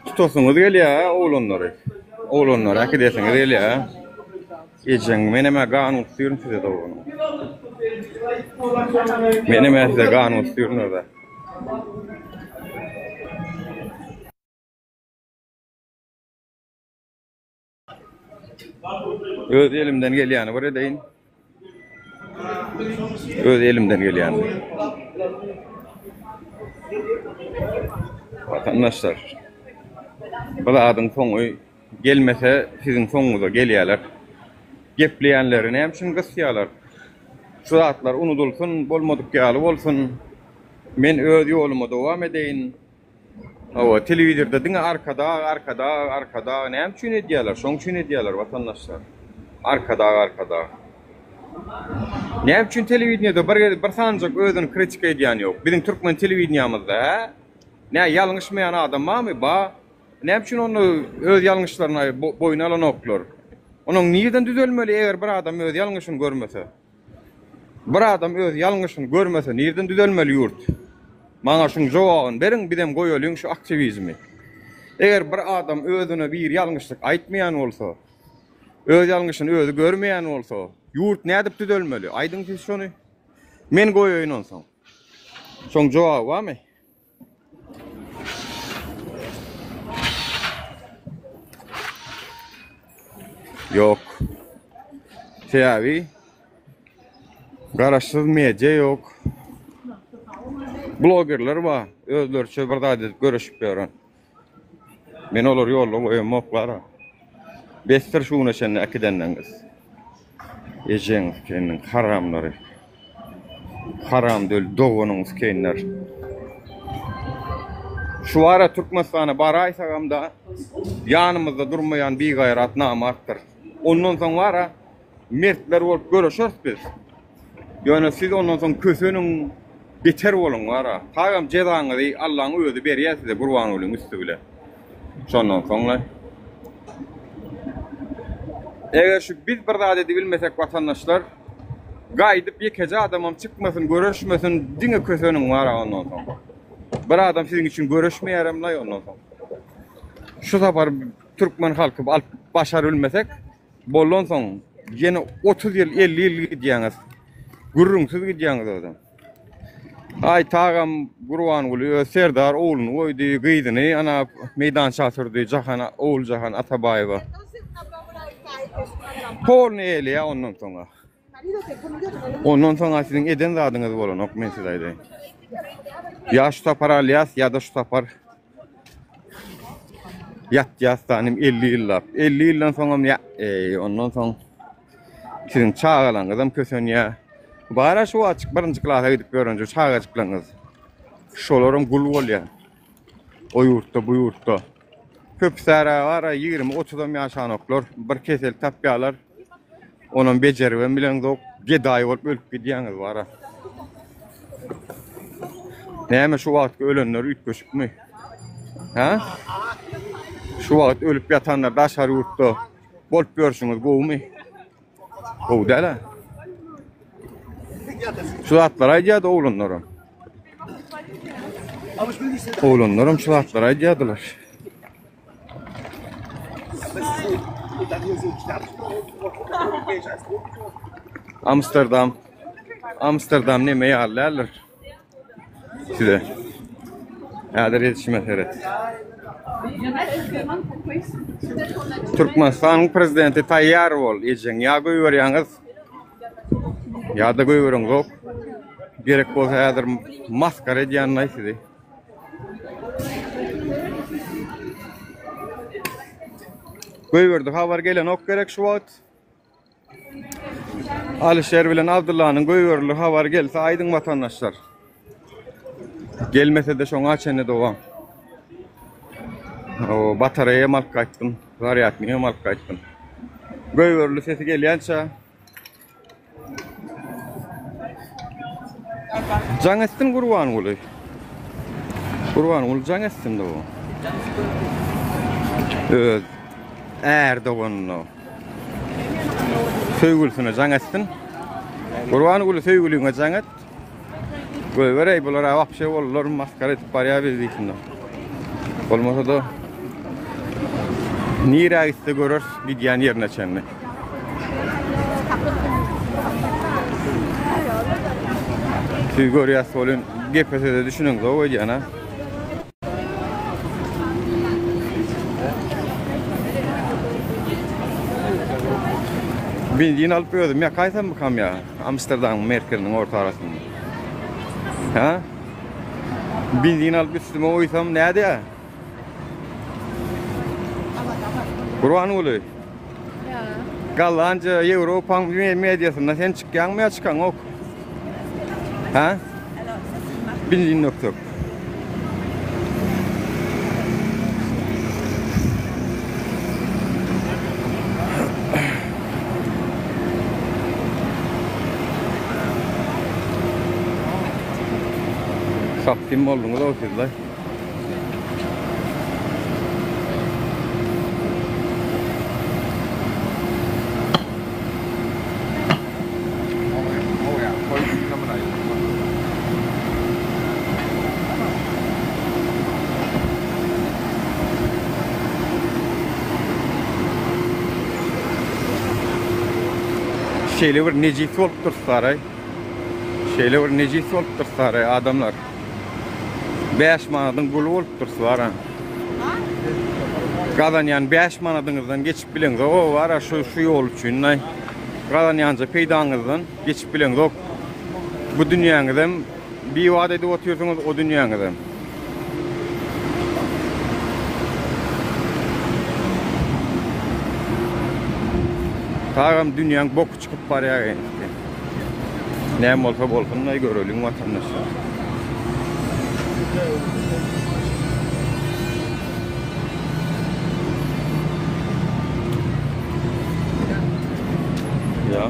Tutasyňyz gelýär oglanlary. Oglanlary äkidesiňiz gelýär. Ejeň menem-ä gan gusýaryn size doganyň. Menem-ä size gan gusýaryn özä. Öz elimden gelýäni bir edeýin. Öz elimden gelýäni. Watandaşlar, bu zadyň soňy gelmese siziň soňuňyza gelýärler. Gepleýänleri näme üçin gysýarlar? Şu zatlar unudylsyn, bolmadyk ýaly bolsun. Men öz ýoluma dowam edeýin. Hawa, telewizorda diňe Arkadag, Arkadag, Arkadag näme üçin edýärler? Şoň üçin edýärler watandaşlar. Arkadag, Arkadag. Näme üçin telewideniýede bir bir sanjak özüni kritika edýän ýok? Biziň türkmen telewideniýamyzda, hä? Nä ýalňyşmaýan adam barmy? Ba. Näme üçin onda öz ýalňyşlaryny boýun alanoklar? Onuň nirden düzelmeli eger bir adam öz ýalňyşyny görmese? Bir adam öz ýalňyşyny görmese nirden düzelmeli ýurt? Maňa şuň jogabyny beriň bizem goýalyň şu aktiwizmi. Eger bir adam özüne bir ýalňyşlyk aýtmaýan bolsa, öz ýalňyşyny özi görmeýän bolsa, ýurt nädip düzelmeli? Aýdyň siz şony. Men goýaýyn onsoň. Şoň jogaby barmy? Ýok. Sebäbi garaşsyz media ýok. Blogerler bar, özleriçe bir zat edip göreşip ýören. Men olary ýolda goýamok bar. Besdir şu güne çenli äkidenleriňiz. Ejeňiz kendin haramlary. Haram döl doganyňyz kenler. Şu ara Türkmenistana baraýsagamda ýanymyzda durmaýan bigaýrat namartdyr. Ondan soň bara mertler bolup göreşeris biz. Ýöne siz ondan soň köseniň beter boluň bara. Tagam jezaňyzy Allaň özi berýär size Gurbangulyň üsti bile. Şondan soňla Eger şu biz bir zat edibilmesek watandaşlar gaýdyp ýekeje adamam çykmasyn göreşmesin diňe köseniň bara ondan soň. Bir adam siziň üçin göreşmeýärem laý ondan soň. Şu sapar türkmen halky alyp başarybilmesek Boldan soň ýene 30 ýyl, 50 ýyl gidýäňiz. Gürrüňsiz gidýäňiz özem. Aý tagam Gurbanguly öz Serdar ogluny goýdy, gyzyny ana meýdança sürdi Jahan Oguljahan Atabaýewa. Polny eýleýär ondan soňa. Ondan soňa siziň eden zadyňyz bolanok men size aýdaýyn. Ýa şu sapar alýas ýa-da şu sapar Ýatýas danym 50 ýyllap. 50 ýyldan soňam ýa eý ondan soň siziň çagalaryňyzam kösenýär. Bara şu açyk birinji klasa gidip ýörenje çagajyklaryňyz. Şolaram gul bolýar. O ýurtda, bu ýurtda. Köpüsi bara 20-30-am ýaşanoklar. Bir kesel tapýarlar. Onam bejeribem bileňzok. Gedaý bolup ölüp gidýäňiz bara. Näme şu wagtky ölenler üýtgeşikmi? Hä? Şu wagt ölüp ýatanlar daşary ýurtda bolup ýörşüňiz gowumy? Gowy däl-ä. Şu zatlary aýdýardy oglanlaram. Oglanlaram şu zatlary aýdýardylar. Amsterdam. Amsterdam neme ýaly däldir. Size. Häzir ýetişime seret. Türkmenistanyň prezidenti taýýar bol, ejeň ýa goýberýäňiz ýa-da goýbereňzok. Gerek bolsa häzir maskara edýän-laý sizi. Goýberdi habar gelenok gerek şu wagt. Alişer bilen Abdullanyň goýberildi habar gelse aýdyň watandaşlar. Gelmese-de şoňa çenli dowam. O batareýa alyp gaýtdym, zarýadnyny alyp gaýtdym. Goýberildi sesi gelýänçä Jaň etsin Gurbanguly. Gurbanguly jaň etsin de o. Öz är doganyna. Söýgülisine jaň etsin. Gurbanguly söýgüliňe jaň et. Goýbereý bular wapşe boldular maskara edip barýar bizi diýsinler. Bolmasa da. Nirä gitse göreris gidýän ýerine çenli. Siz görýäs welin gepe söze düşüneňzok öýdýän ha. Benzin alyp özüm ýakaýsammykam ýa Amsterdamyň merkeziniň orta arasynda. Ha? Benzin alyp üstüme goýsam nädýä? Gurbanguly. Ýa. Gollandiýa, Ýewropaň mediasynda sen çykýaňmy ýa çykaňok? Ha? Benzin döksek. Sapkim bolduňyz-ow siz-laý. Şeýle bir nejis bolupdyr saraý. Şeýle bir nejis bolupdyr saraý adamlar. 5 manadyň guly bolup dursa bara. Gazanýan 5 manadyňyzdan geçip bileňzok o bara şu şu ýol üçin naý. Gazanýanja peýdaňyzdan geçip bileňzok. Bu dünýäňizem biwat edip otyrsyňyz o dünýäňizem. Tagam dünýäň boky çykyp barýar ensi. Näme bolsa bolsun da göreliň watandaşlar. Ya.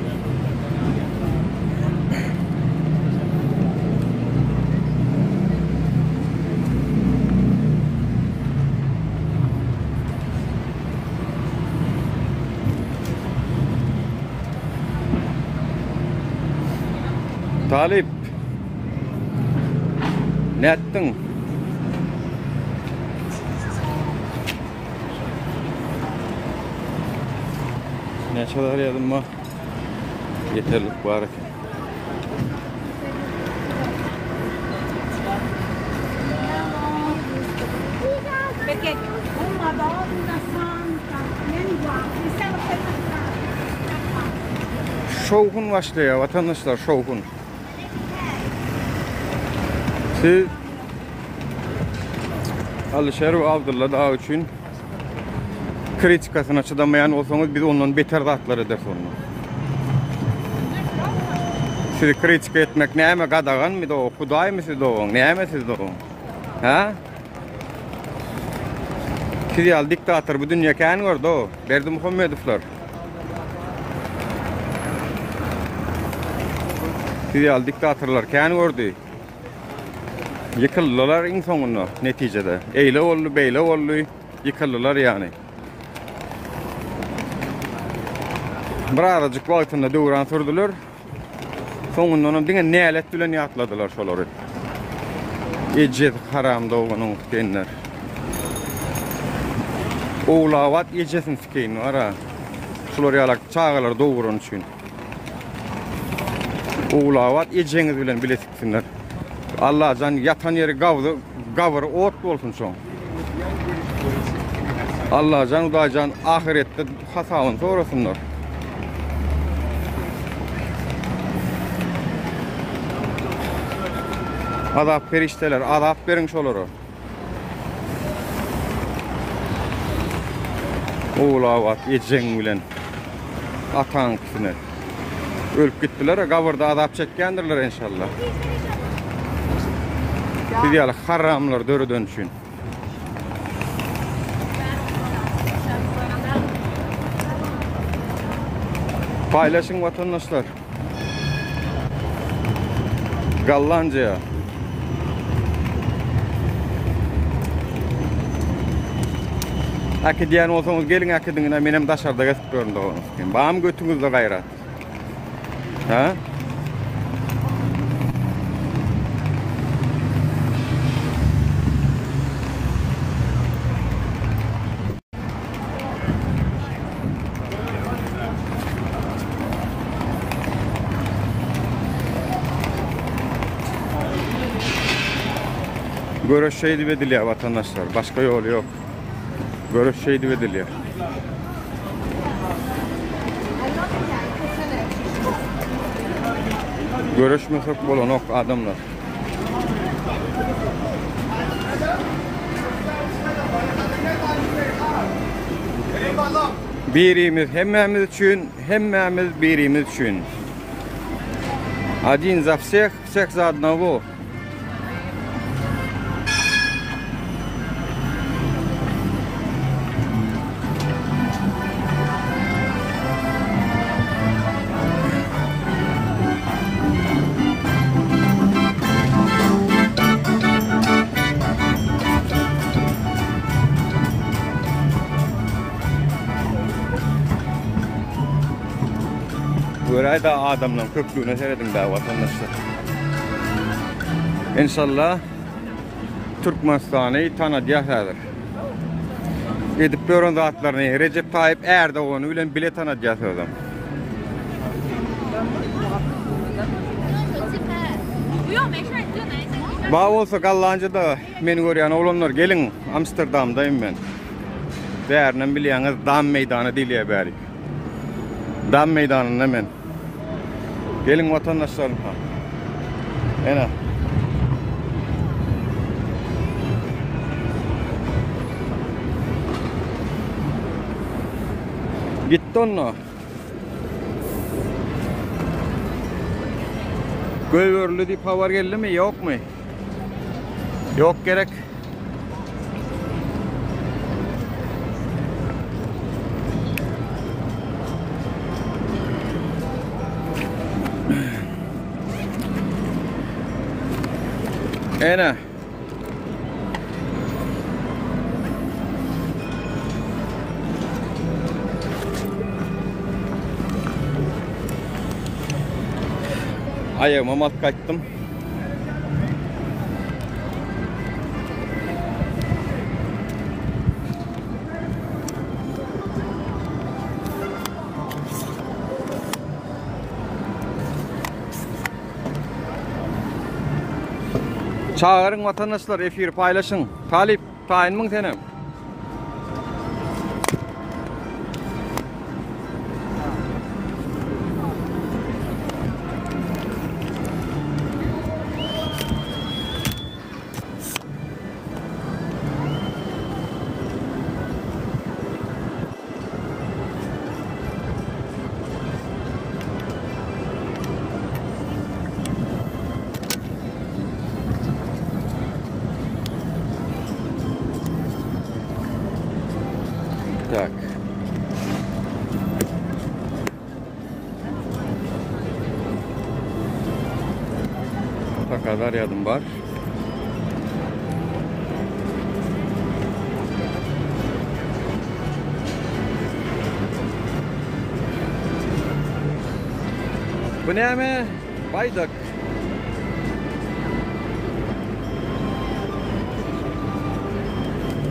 Talyp. Nätdiň? Näçe zarýadym bar? Ýeterlik bar eken. Perché oh Madonna Santa, vieni qua, mi stiamo per Şowhun başlaýar watandaşlar, şowhun. Siz Alyşer we Abdylla dagy üçin kritikasyna çydamaýan bolsaňyz biz ondan beter zatlar ederis onda. Sizi kritika etmek näme gadaganmy doga, hudaýmy siz dogaň, näme siz dogaň? Ha? Siz ýaly diktator bu dünýe kän gördi o, Berdimuhamedowlar. Siz ýaly diktatorlar kän gördi. Ýykyldylar iň soňunda netijede. Eýle boldy, beýle boldy, ýykyldylar ýagny. Bir azajyk wagtynda döwran sürdüler. Soňundanam diňe nälet bilen ýatladylar şolary. Ejesi haram doganyň sikenler. Ogulabat ejesini sikeýin bara. Şular ýalak çagalary dogurany üçin. Ogulabat ejeňiz bilen bile siksinler. Allajan ýatan ýeri gabzy gabyry ot bolsun şoň. Allajan Hudaýjan ahyretde hasabyny sorasynlar. Azap perişdeler azap beriň şolara. Ogulabat ejeň bilen ataň ikisine. Ölüp gitdiler, gabyrda azap çekýändirler enşalla. Siz ýaly haramlar döreden üçin. Paýlaşyň watandaşlar. Gollandiýa. Äkidýän bolsaňyz geliň äkidiň ine menem daşarda gezip ýörün doganlar. Bamy götüňizde gaýrat. Ha? Göreş şeýdip edilýär watandaşlar. Başga ýoly ýok. Göreş şeýdip edilýär. Göreşmesek bolanok adamlar. Birimiz hemmämiz üçin, hemmämiz birimiz üçin. Один за всех, всех за одного. Göräý-dä adamlaryň köplügine serediň-dä watandaşlar. Enşalla Türkmenistany tanadýas häzir. Edip ýören zatlaryny Rejep Taýyp Ärdogany bilen bile tanadýas özem. Ba bolsa Gollandiýada meni görýän oglanlar geliň Amsterdamdaýym men. Bärinem bilýäňiz Dam meýdany diýilýär bärik. Dam meýdanynda men. Geliň watandaşlarym. Ene. Gitdi onda. Göýberildi diýip habar geldimi, ýokmy? Ýok gerek. Ene. Aýagyma mat gaýtdym. Çagyryň watandaşlar efiri paýlaşyň. Talyp taýynmyň senem? Tak. Takadar ýadym bar. Bu näme? Baýdak.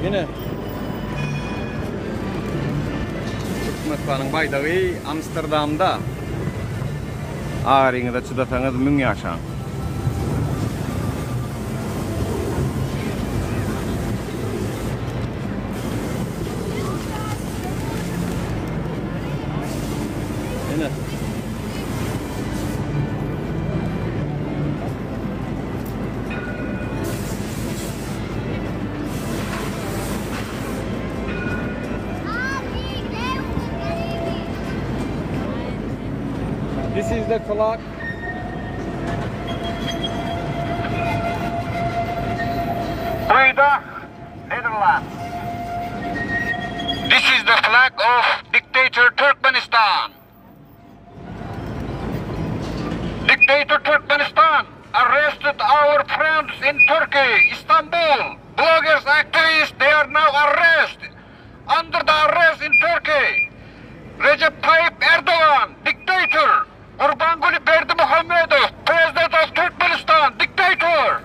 Ine. Türkmenistanyň baýdagy Amsterdamda. Agyryňyza çydasaňyz müň ýaşaň. Ine. This is the clock. Goeiedag, Nederland. This is the flag of dictator Turkmenistan. Dictator Turkmenistan arrested our friends in Turkey, Istanbul. Bloggers, activists, they are now arrested. Under the arrest in Turkey. Recep Tayyip Erdogan, dictator. Gurbanguly Berdimuhamedow, president of Turkmenistan, dictator.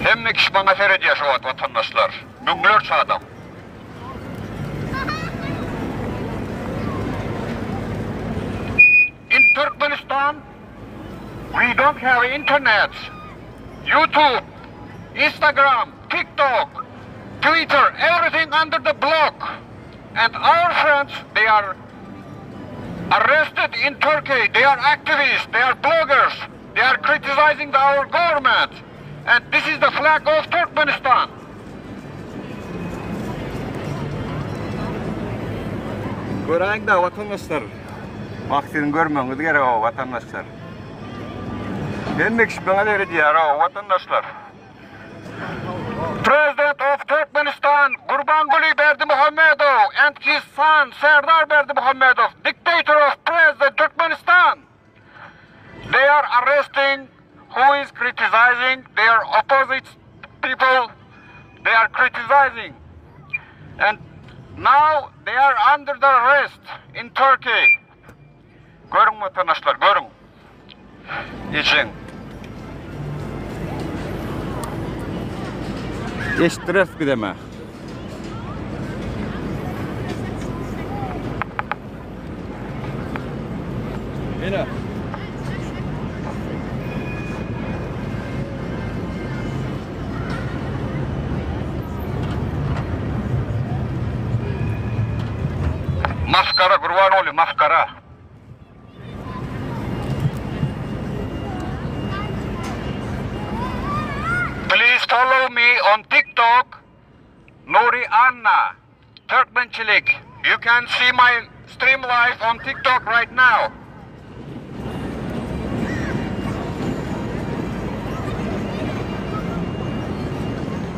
Hemme kişi maňa seredýär şu wagt watandaşlar. Müňlerçe adam. In Turkmenistan. We don't have internet, YouTube, Instagram, TikTok, Twitter, everything under the block. And our friends, they are arrested in Turkey. They are activists, they are bloggers, they are criticizing our government. And this is the flag of Turkmenistan. Göräýiň-dä watandaşlar. Wah siziň görmegiňiz gerek-ow watandaşlar. Hemme kişi maňa seredýär-ow watandaşlar. President of Turkmenistan Gurbanguly Berdimuhamedow and his son Serdar Berdimuhamedow, dictator of President Turkmenistan. They are arresting who is criticizing their opposite people. They are criticizing. And now they are under the arrest in Turkey. Görüň watandaşlar, görüň. Ejeň. Eşitdireris bizem-ä. Ine. Maskara Gurbanguly maskara. Please follow me on TikTok Nury Anna Türkmençilik you can see my stream live on TikTok right now.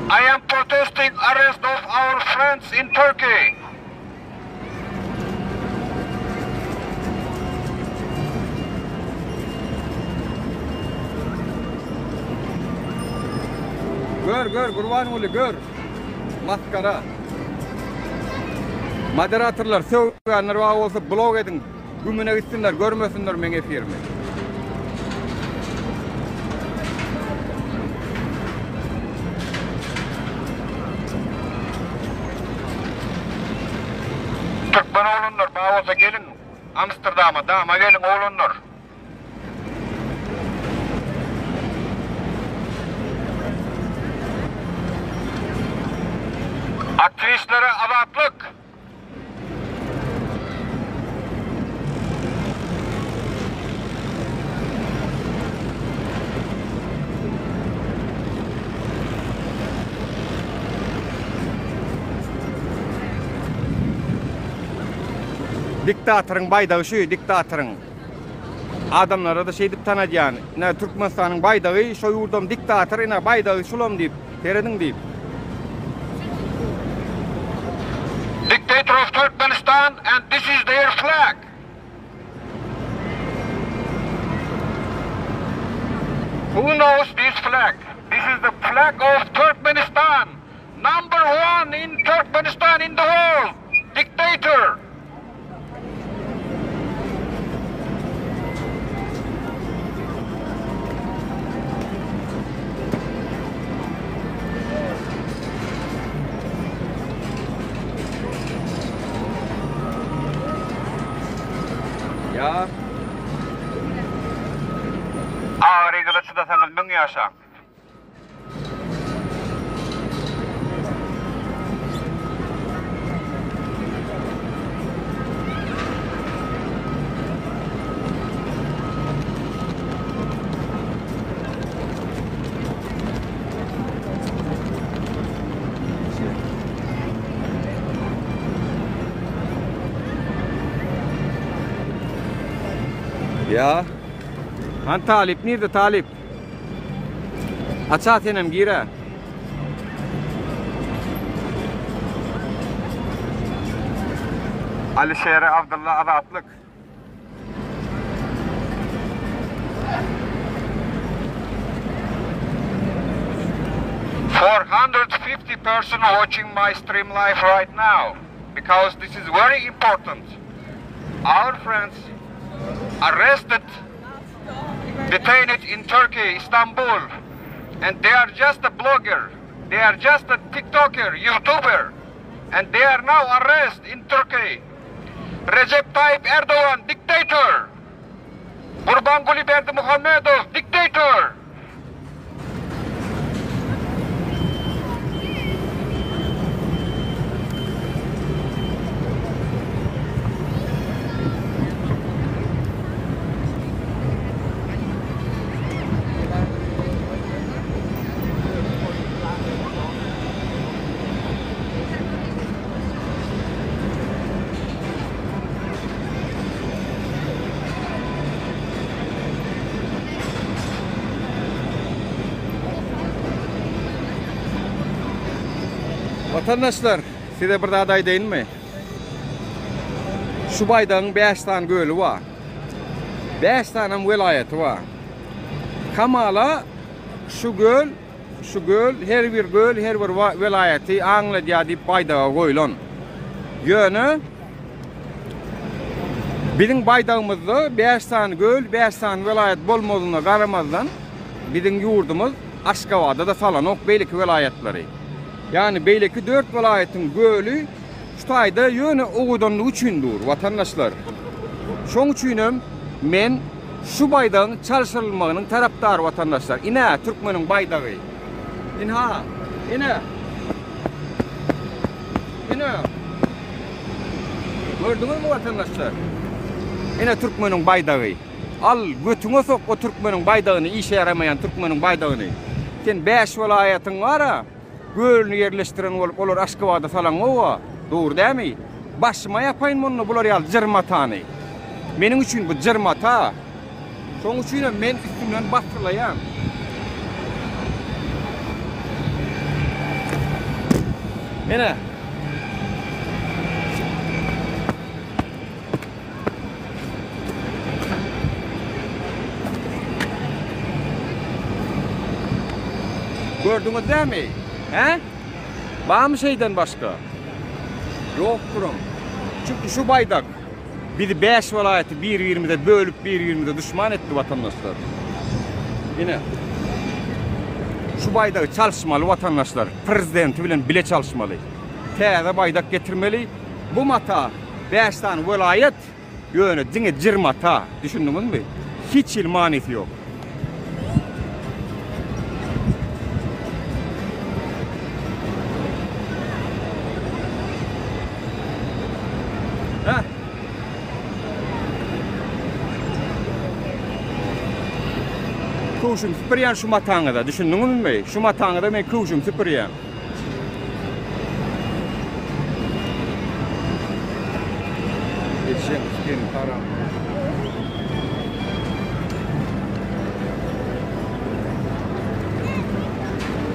I am protesting arrest of our friends in Turkey. Gör gör Gurbanguly gör. Maskara. Moderatorlar sögýänler bar bolsa blok ediň. Gümüne gitsinler görmesinler meň efirimi. Türkmen oglanlar bar bolsa geliň Amsterdama dama geliň oglanlar. Aktiwistlere azatlyk. Diktatoryň baýdagy şu, diktatoryň. Adamlara-da şeýdip tanadýan. Ine Türkmenistanyň baýdagy, şo ýurdam diktator, ine baýdagy şulam diýip, serediň diýip. Dictator of Turkmenistan and this is their flag. Who knows this flag? This is the flag of Turkmenistan. Number one in Turkmenistan in the world. Dictator. Ýa. Agyryňyza çydasaňyz müň ýaşaň. Ýa. Han talyp nirde talyp? Aça senem girä. Alişere Abdylla Azatlyk. 450 person watching my stream live right now because this is very important. Our friends arrested detained in Turkey, Istanbul, and they are just a blogger, they are just a TikToker, YouTuber, and they are now arrested in Turkey. Recep Tayyip Erdogan, dictator! Gurbanguly Berdimuhamedow, dictator! Watandaşlar, size bir zat aýdaýynmy? Şu baýdagyň 5 sany göli bar. 5 sanam welaýaty bar. Kamala şu göl, şu göl, her bir göl, her bir welaýaty aňladýar diýip baýdaga goýlan. Ýöne biziň baýdagymyzda 5 sany göl, 5 sany welaýat bolmagyna garamazdan biziň ýurdumyz Aşgabada-da salanok beýleki welaýatlary. Ýagny beýleki 4 welaýatyň göli şu taýda ýöne owadanlygy üçin dur, watandaşlar. Şoň üçinem men şu baýdagyň çalşyrylmagynyň tarapdary watandaşlar. Ine türkmeniň baýdagy. Inha, ine. Ine. Gördüňizmi watandaşlar? Ine türkmeniň baýdagy. Al götüňe sok o türkmeniň baýdagyny, işe ýaramaýan türkmeniň baýdagyny. Sen 5 welaýatyň bar-a, gölüni ýerleşdiren bolup olar Aşgabada salaňowa. Dogry dämi? Başyma ýapaýyn munda bular ýaly jyrmatany. Meniň üçin bu jyrmata. Şoň üçinem men üstünden basgylaýan. Ene. Gördüňiz dämi? Hä? Barmy şeýden başga? Ýokduram. Çünki şu baýdak Bizi 5 welaýaty bir-birimize bölüp bir-birimize duşman etdi watandaşlar. Ine. Şu baýdagy çalyşmaly watandaşlar. Prezidenti bilen bile çalyşmaly. Täze baýdak getirmeli. Bu mata 5 sany welaýat ýöne diňe jir mata. Düşündiňizmi? Hiç hili manysy ýok. Heh. Köwşüm süpürýän şu mataňyza, düşündiňizmi? Şu mataňyza men köwşüm süpürýän. Eşek seni haram.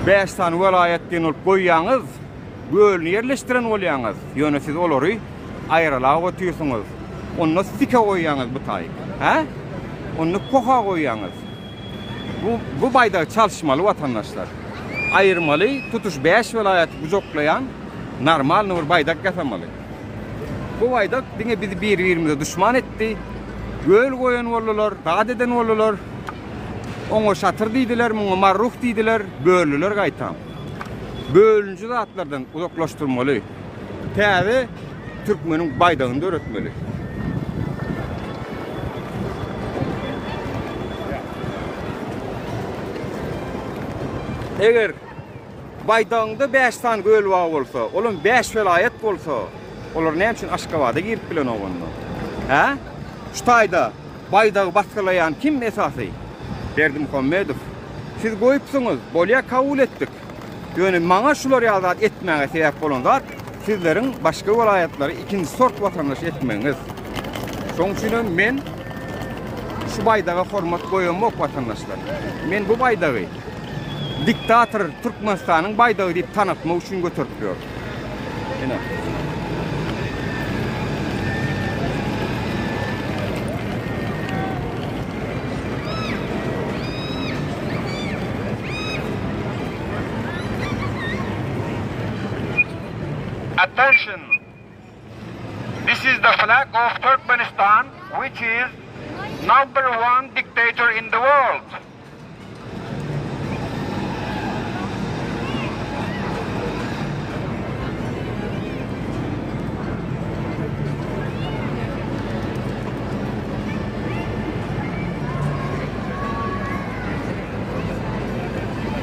Bäş sany welaýat diýen bolup goýýaňyz, gölüni ýerleşdiren bolýaňyz. Ýöne siz olary aýralap otyrsyňyz. Onda sike goýýaňyz bu taý. Hä? Onda poha goýýaňyz. Bu bu baýdagy çalyşmaly watandaşlar. Aýyrmaly, tutuş 5 welaýaty gujaklaýan normalny bir baýdak ýasamaly. Bu baýdak diňe bizi bir-birimize duşman etdi. Göl goýan boldular, zat eden boldular. Oňa şatyr diýdiler, muňa marruh diýdiler, böldüler gaýtam. Bölünji zatlardan uzaklaşdyrmaly. Täze türkmeniň baýdagyny döretmeli. Eger baýdagyňda 5 sany göl bar bolsa, olam 5 welaýat bolsa, olar näme üçin Aşgabada girip bilenok onda? Hä? Şu taýda baýdagy basgylaýan kim esasy? Berdimuhamedow. Siz goýupsyňyz, bolýa kabul etdik. Ýöne maňa şular ýaly zat etmäge sebäp bolan zat sizleriň başga welaýatlary ikinji sort watandaş etmegiňiz. Şoň üçin hem men şu baýdaga hormat goýamok watandaşlar. Men bu baýdagy diktator Türkmenistanyň baýdagy diýip tanatmak üçin göterip ýörün. Ine. Attention! This is the flag of Turkmenistan, which is number one dictator in the world.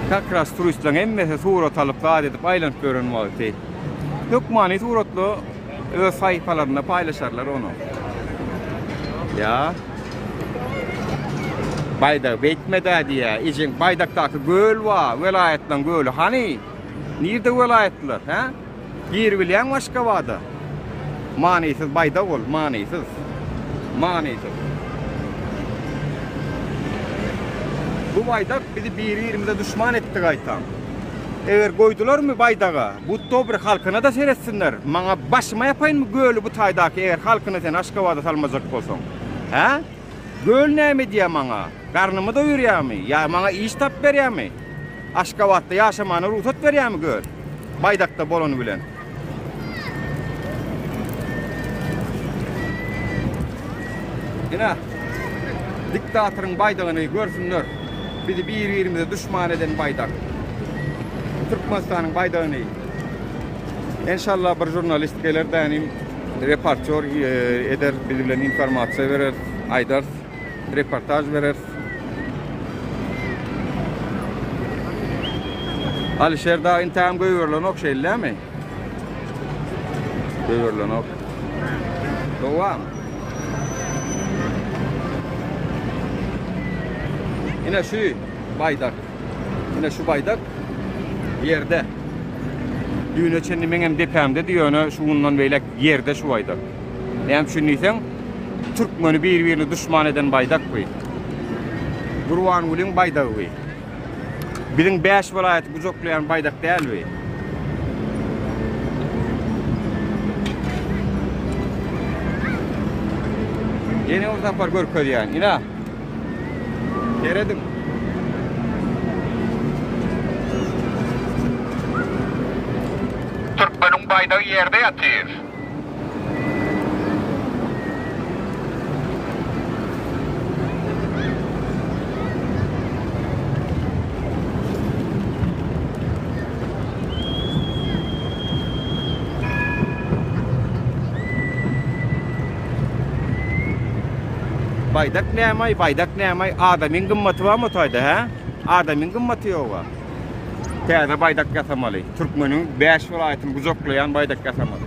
Kak ras turistleň hemmesi surat alyp zat edip aýlanyp ýören wagty. Hökmany suratly öz sahypalarynda paýlaşarlar ony. Ýa. Baýdak beýtme-dä diýýä. Ejeň baýdakdaky göl bar, welaýatlaryň göli. Hany? Nirde welaýatlar, hä? Giribilýäňmi Aşgabada? Manysyz baýdak ol, manysyz. Manysyz. Bu baýdak bizi biri-birimize duşman etdi gaýtam. Eger goýdularmy baýdaga, bu dobry halkyna-da seretsinler. Maňa başyma ýapaýynmy göli bu taýdaky eger halkyny sen Aşgabada salmajak bolsaň? Hä? Göl näme edýä maňa? Garnymy doýurýamy? Ýa maňa iş tapyp berýämi? Aşgabatda ýaşamana rugsat berýämi göl? Baýdakda bolany bilen. Ine, diktatoryň baýdagyny görsünler. Bizi bir-birimize duşman eden baýdak. Türkmenistanyň baýdagyny. Enşallah bir žurnalist geler dänim reportýor eder, biz bilen informasiýa berer, aýdar, reportaž berer. Alişer dagy intägem goýberilenok şeýle dälmi? Goýberilenok. Dowam. Ine şu baýdak. Ine şu baýdak ýerde. Düýne çenli meňem depämdedi, ýöne şu gündan beýläk ýerde şu baýdak. Näme üçin diýseň, türkmeni bir-birine duşman eden baýdak bu. Gurbangulyň baýdagy bu. Biziň 5 welaýaty gujaklaýan baýdak däl bu. Ýene bir sapar görkezýän. Ina. Serediň. Türkmeniň baýdagy ýerde ýatyr. Baýdak nämaý, baýdak nämaý, adamyň gymmaty barmy o taýda, hä? Adamyň gymmaty ýoga. Täze baýdak ýasamaly. Türkmeniň 5 welaýatyny gujaklaýan baýdak ýasamaly.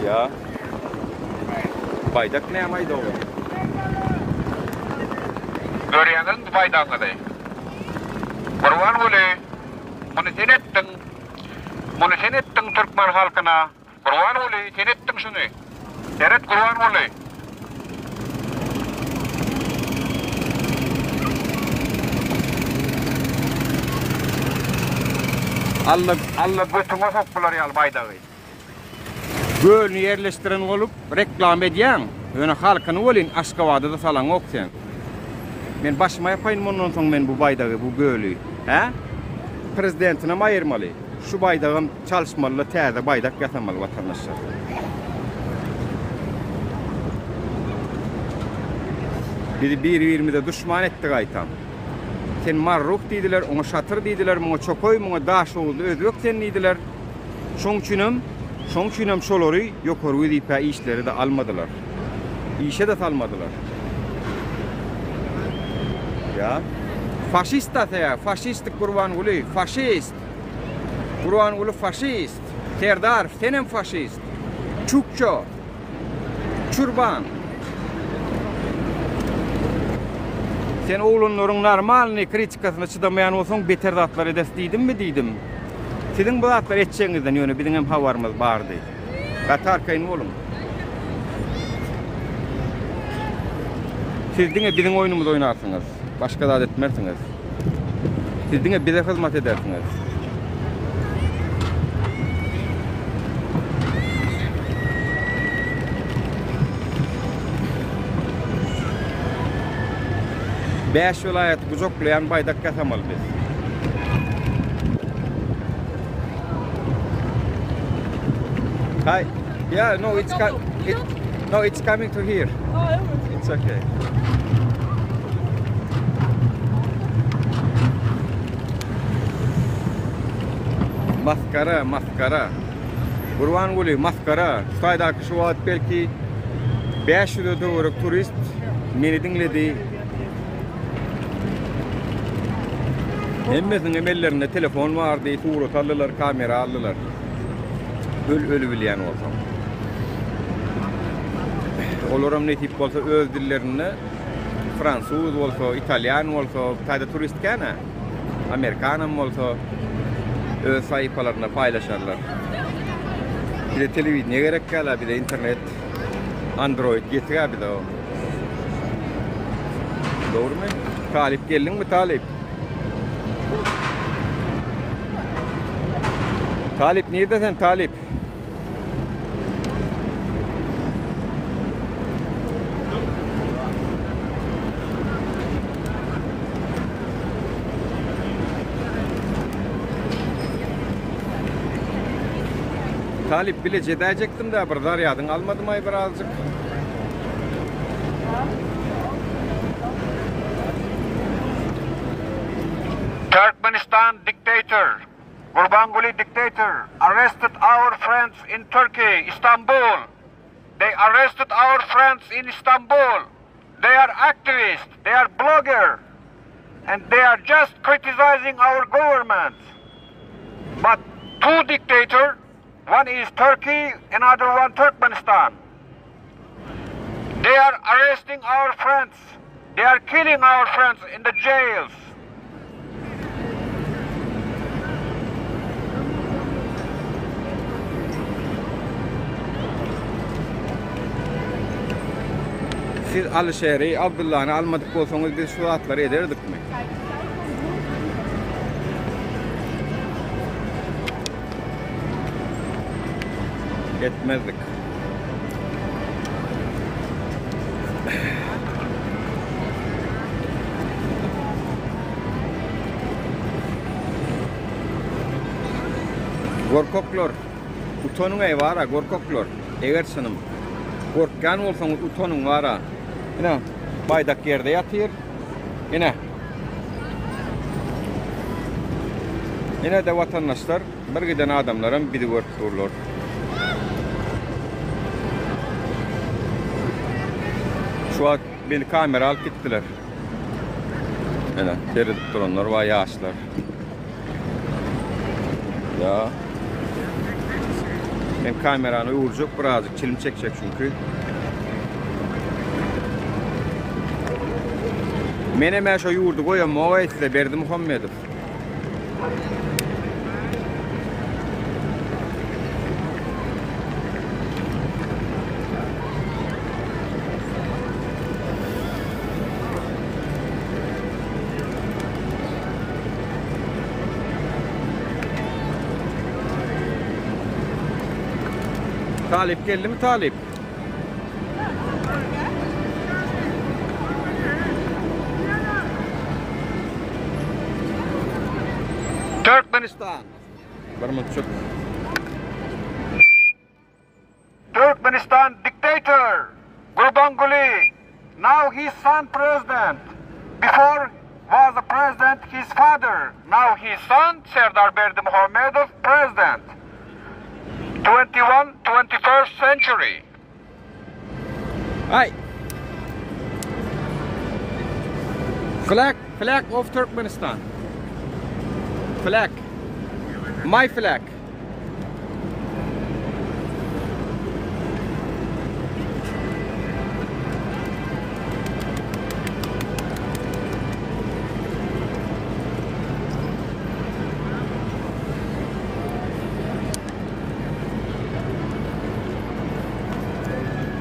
Ýa. Baýdak näme aýda oglum? Görýäňizmi baýdagyňyzy? Gurbanguly, muny sen etdiň. Muny sen etdiň türkmen halkyna. Gurbanguly, sen etdiň şuny. Seret Gurbanguly. Alla Alla götüňe sok bular ýaly baýdagy. Gölüni ýerleşdiren bolup reklama edýäň, ýöne halkyny welin Aşgabada-da salaňok sen. Men başyma ýapaýyn mundan soň men bu baýdagy, bu göli. Hä? Prezidentinem aýyrmaly. Şu baýdagam çalyşmaly-da täze baýdak ýasamaly watandaşlar. Bizi bir-birimize duşman etdi gaýtam. Sen Marruh diýdiler, oňa Şatyr diýdiler, muňa Çokaý, muňa Daşoguzly özbek sen diýdiler. Şoň üçinem, şoň üçinem şolary ýokary wezipä işlere-de almadylar. Işe-de salmadylar. Ýa. Faşist-a sebäbi, faşistik Gurbanguly, faşist! Gurbanguly faşist! Serdarow, senem faşist! Çukço! Çurban! Sen oglanlaryň normalnyý kritikasyna çydamaýan bolsaň beter zatlar ederis diýdimmi diýdim. Siziň bu zatlary etjegiňizden ýöne biziňem habarymyz bardy. Gaty arkaýyn boluň. Siz diňe biziň oýnumyzy oýnarsyňyz. Başga zat etmersiňiz. Siz diňe bize hyzmat edersiňiz. Bäş welaýaty gujaklaýan baýdak ýasamaly biz. Hi. Yeah, no, it's it, no, it's coming to here. It's okay. Maskara, maskara. Gurbanguly, maskara. Şu taýdaky şu wagt belki. 500 töwerek turist meni diňledi. Hemmesiniň hem ellerinde telefon bardy, surat aldylar, kamera aldylar. Öl öli bilýän bolsaň. Olaram nesip bolsa öz dillerinde fransuz bolsa, italýan bolsa, bu taýda turist kän-ä. Amerikanam bolsa öz sahypalarynda paýlaşarlar. Bize telewideniýe gerek däl-ä, bize internet, Android ýetik-ä bize o. Dogrumy? Talyp geldiňmi, Talyp? Talyp nirde sen, Talyp? Talyp bile jedäýjekdim da bir zarýadyň almadym aý birazjyk. Türkmenistan diktator Gurbanguly dictator arrested our friends in Turkey, Istanbul. They arrested our friends in Istanbul. They are activists, they are blogger, and they are just criticizing our government. But two dictator, one is Turkey, another one Turkmenistan. They are arresting our friends. They are killing our friends in the jails. Siz Alyşeri, Abdyllany almadyk bolsaňyz biz şu zatlary ederdikmi? Etmezdik. Gorkaklar, utanyň eý bara, gorkaklar. Eger çynym. Gorkýan bolsaňyz utanyň bara. Ine, baýdak ýerde ýatyr. Ine. Ine-de watandaşlar, bir giden adamlaram bizi görüp durlar. Şu wagt beni kamera alyp gitdiler. Ine, seredip duranlar bar, ýaşlar. Ya. Men kamerany öwürjek birazjyk çilim çekjek çünki. Menem şo ýurdy goýamok size Berdimuhamedow. Talyp geldimi Talyp? Türkmenistan. Bir mutçuk. Türkmenistan dictator Gurbanguly now his son president before was the president his father now his son Serdar Berdimuhamedov president 21 21st century Ay. Flag, flag of Turkmenistan. Flag. My flag.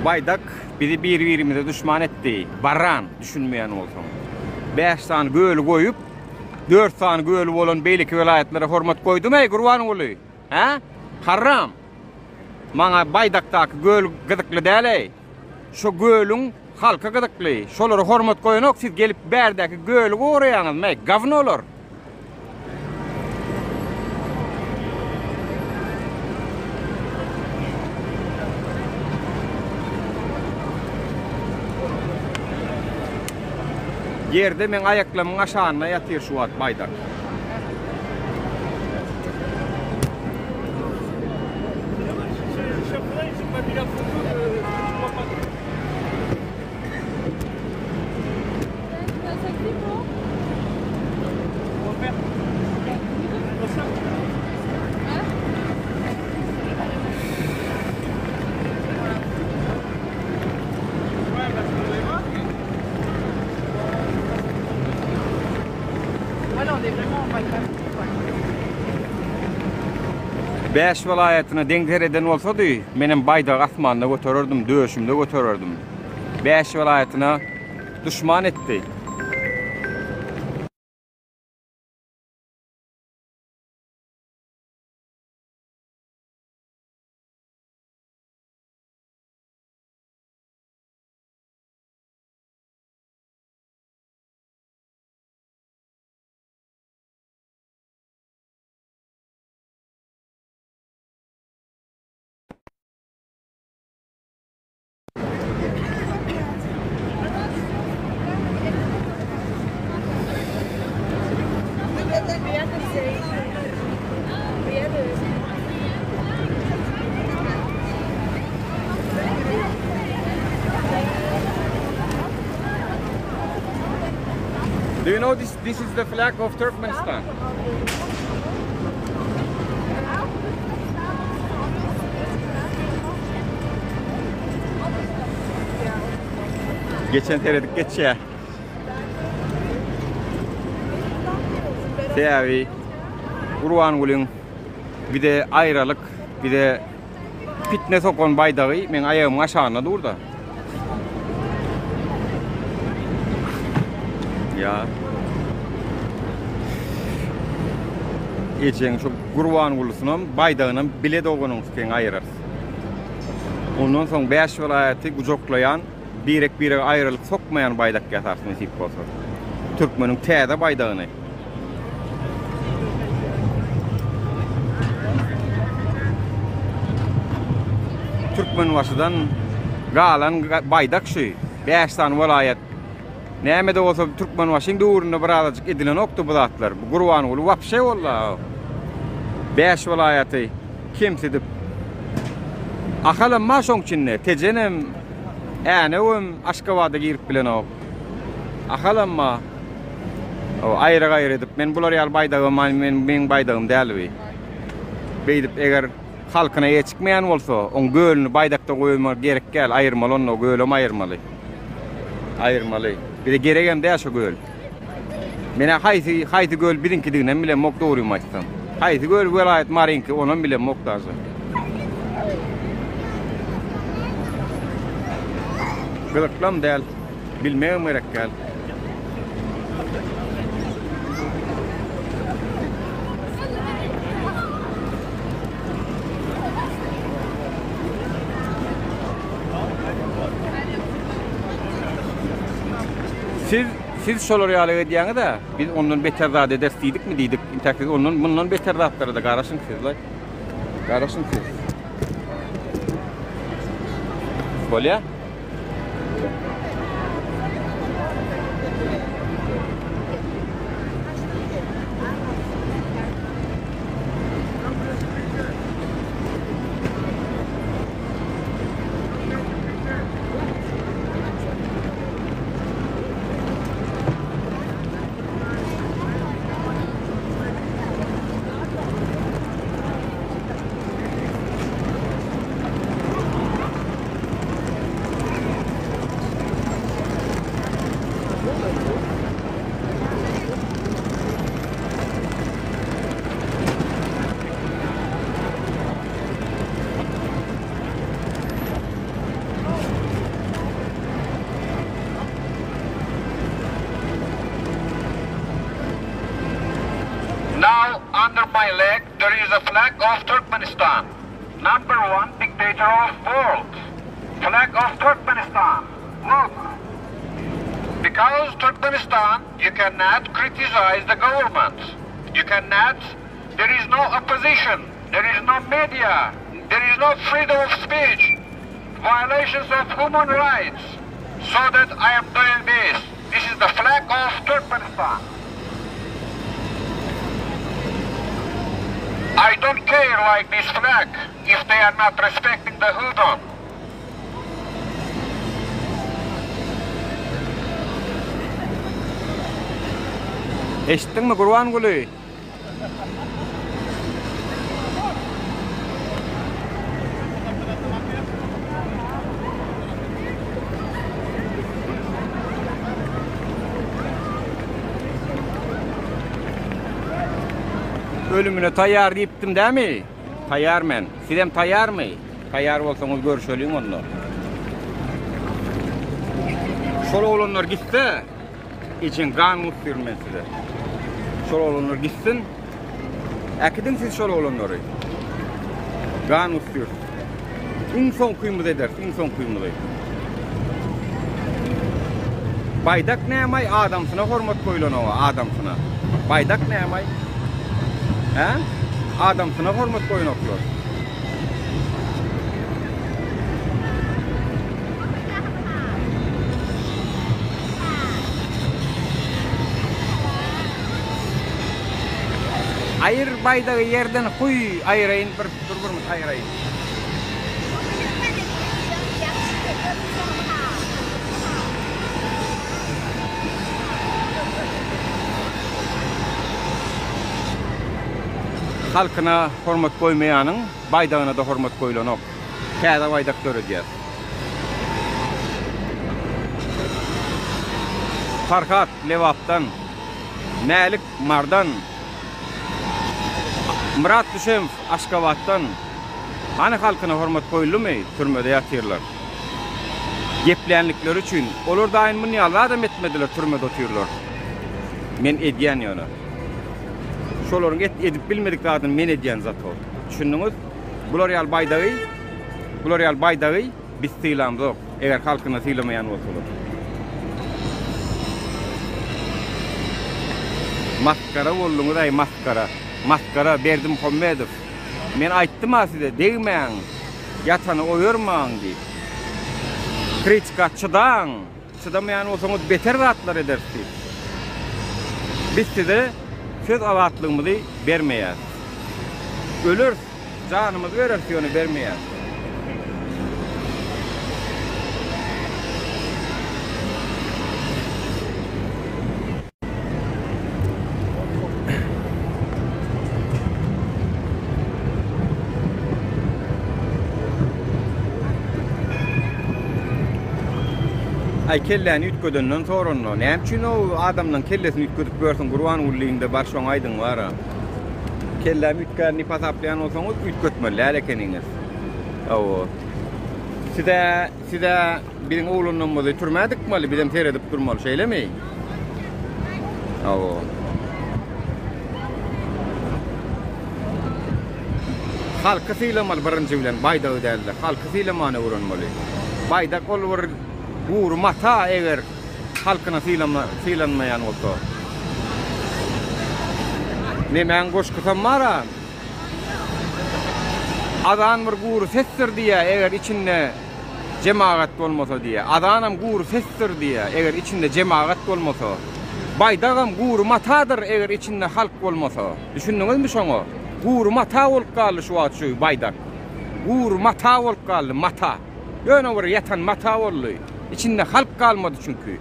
Baýdak bizi bir-birimize düşman etdi. Baran, düşünmeýän bolsaň. 5 sany göli goýup, 4 sany göli bolan beýleki welaýatlara hormat goýdumy, Gurbanguly? Hä? Haram. Maňa baýdakdaky göl gyzykly däl-eý. Şo gölüň halky gyzykly. Şolara hormat goýanok, siz gelip bärdäki göli goraýaňyzmy, gawnolar? Ýerde meň aýaklamyň aşagynda ýatyr şu wagt baýdak. Bäş welaýatyna deň sereden bolsady, menem baýdagy asmanda götererdim, döşümde götererdim. Bäş welaýatyna duşman etdi. Do you know this this is the flag of Turkmenistan? Geçen seredip geçýär. Sebäbi Gurbangulyň bize aýralyk, bize pitne sokan baýdagy meň aýagymyň aşagynda dur-da. Ýa. Ejeň şu Gurbangulusynam, baýdagynam bile doganyň sen aýyrarys. Ondan soň 5 welaýaty gujaklaýan, birek-birege aýralyk sokmaýan baýdak ýasarys nesip bolsa. Türkmeniň täze baýdagyny. Türkmenbaşydan galan baýdak şu. 5 sany welaýat. Näme-de bolsa Türkmenbaşyň döwründe birazajyk edilenokdy bu zatlar. Bu Gurbanguly wapşe boldy. 5 welaýaty kemsidip. Ahalam bar şoň içinde. Tejenem, Änewem Aşgabada girip bilenok. Ahalam bar. Aýry-gaýry edip, men bular ýaly baýdagym, men meň baýdagym däl bi. Beýdip eger halkyna eýe çykmaýan bolsa, oň gölüni baýdakda goýmak gerek däl, aýyrmaly onda, gölem aýyrmaly. Aýyrmaly. Bize geregem däl şo göl. Menä haýsy haýsy göl biziňkidiginem bilemok dogrymy aýtsam. Haýsy göl welaýat Maryňky onam bilemok daže. Gyzyklam däl. Bilmegem gerek däl. Siz siz şolar ýaly edýäňiz-ä, biz ondan beter zat ederis diýdikmi diýdik. Intäk siz ondan mundan beter zatlara-da garaşyň siz-laý. Garaşyň siz. Bolýa? Now under my leg there is a flag of Turkmenistan. Number one dictator of world. Flag of Turkmenistan. Look. Because Turkmenistan, you cannot criticize the government. You cannot, there is no opposition. There is no media. There is no freedom of speech. Violations of human rights. So that I am doing this. This is the flag of Turkmenistan. I don't care like this flag if they are not respecting the human. Eşitdiňmi Gurbanguly? Ölümüne taýýar diýipdim dämi? Taýýar men. Sizem taýýarmy? Taýýar bolsaňyz görüşeliň onda. Şol oglanlar gitse, ejeň gan gusdyryn men size. Şol oglanlar gitsin. Äkidiň siz şol oglanlary. Gan gusdyr. Iň soňkymyzy ederis, iň soňkymyzy. Baýdak nämaý adamsyna hormat goýulanoga adamsyna. Baýdak nämaý? Hä? Adamsyna hormat goýanoklar. Aýyr baýdagy ýerden huý aýyraýyn bir dur bir minut aýyraýyn. Halkyna hormat goýmaýanyň baýdagyna-da hormat goýlanok. Täze baýdak döredýäs. Farhat Lebapdan, Mälik Mardan, Myrat Düşemow Aşgabatdan. Hany halkyna hormat goýuldymy? Türmede ýatyrlar. Geplänlikleri üçin. Olar daýyn muny ýaly zadam etmediler türmede otyrlar. Men edýän ýöne. Şolaryň et edip bilmedik zadyny men edýän zato. Düşündiňiz? Bular ýaly baýdagy, bular ýaly baýdagy biz sylamzok, eger halkyny sylamaýan bolsalar. Masgara bolduňyz-aý masgara. Masgara Berdimuhamedow. Men aýtdym-a size degmäň, ýatany oýarmaň diýip. Kritika çydaň. Çydamaýan bolsaňyz beter zatlar ederis diýip. Biz size söz azatlygymyzy bermeýäris. Öleris, janymyzy bereris ýöne bermeýäris. Aý kelläni üýtgedenden soranda näme üçin o adamlaň kellesini üýtgedip ýörsüň Gurbangulyňda bar şoňa aýdyň bara. Kelläm üýtgär diýip hasaplaýan bolsaňyz üýtgetmeli däl ekeniňiz. Hawa. Size size biziň oglanlarymyzy türmä dykmaly bizem seredip durmaly şeýlemi? Hawa. Halky sylamaly birinji bilen baýdagy dälde halky sylamany öwrenmeli. Baýdak ol bir gury mata eger halkyna sylama sylanmaýan bolsa. Nemäň goşgusam bara. Azan bir gury sesdir diýýä eger içinde jemagat bolmasa diýýä. Azanam gury sesdir diýýä eger içinde jemagat bolmasa. Baýdagam gury matadyr eger içinde halk bolmasa. Düşündiňizmi şoňa? Gury mata bolup galdy şu wagt şu baýdak. Gury mata bolup galdy, mata. Ýöne bir ýatan mata boldy. Içinde halk galmady çünki.